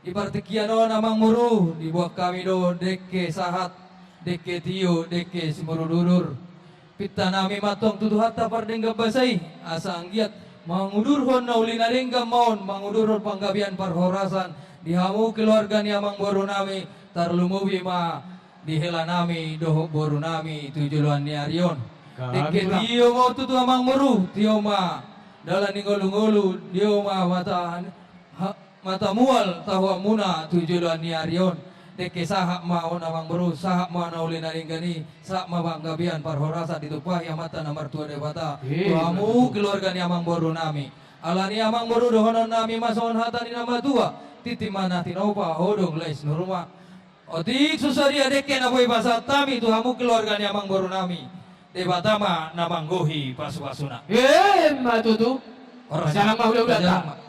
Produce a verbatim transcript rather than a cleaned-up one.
Di partingkian on amang boru, diboan hami do dengke sahat, dengke tio, dengke simudurudur. Pinta nami ma antong tu Tuhanta pardenggan basa i, asa anggiat mangudurhon na uli na denggan ma on, mangudurhon panggabean parhorasan di hamu keluarga ni amang boru nami, tarlumobi ma di hela nami dohot boru nami tu joloan ni ari on. Dengke tio ma on tutu amang boru, tio ma dalan ni ngolungolu, tio ma mata, ha, mata mual tahuanmuna tu joloan ni ari on. Dengke sahat ma on amang boru, sahat ma na uli na denggan i, sahat ma panggabean parhorasan ditumpahi Amanta na martua Debata tu hamu keluarga ni amang boru nami. Alani amang boru, dohonon nami ma songon hata ni na matua: Tintin ma na tinopa, hodong lais ni ruma. Otik so sadia dengke na boi pasahat hami tu hamu keluarga ni amang boru nami, Debata ma na manggohi pasupasuna. Emma tutu. Horas. Jalang ma hulahulanta.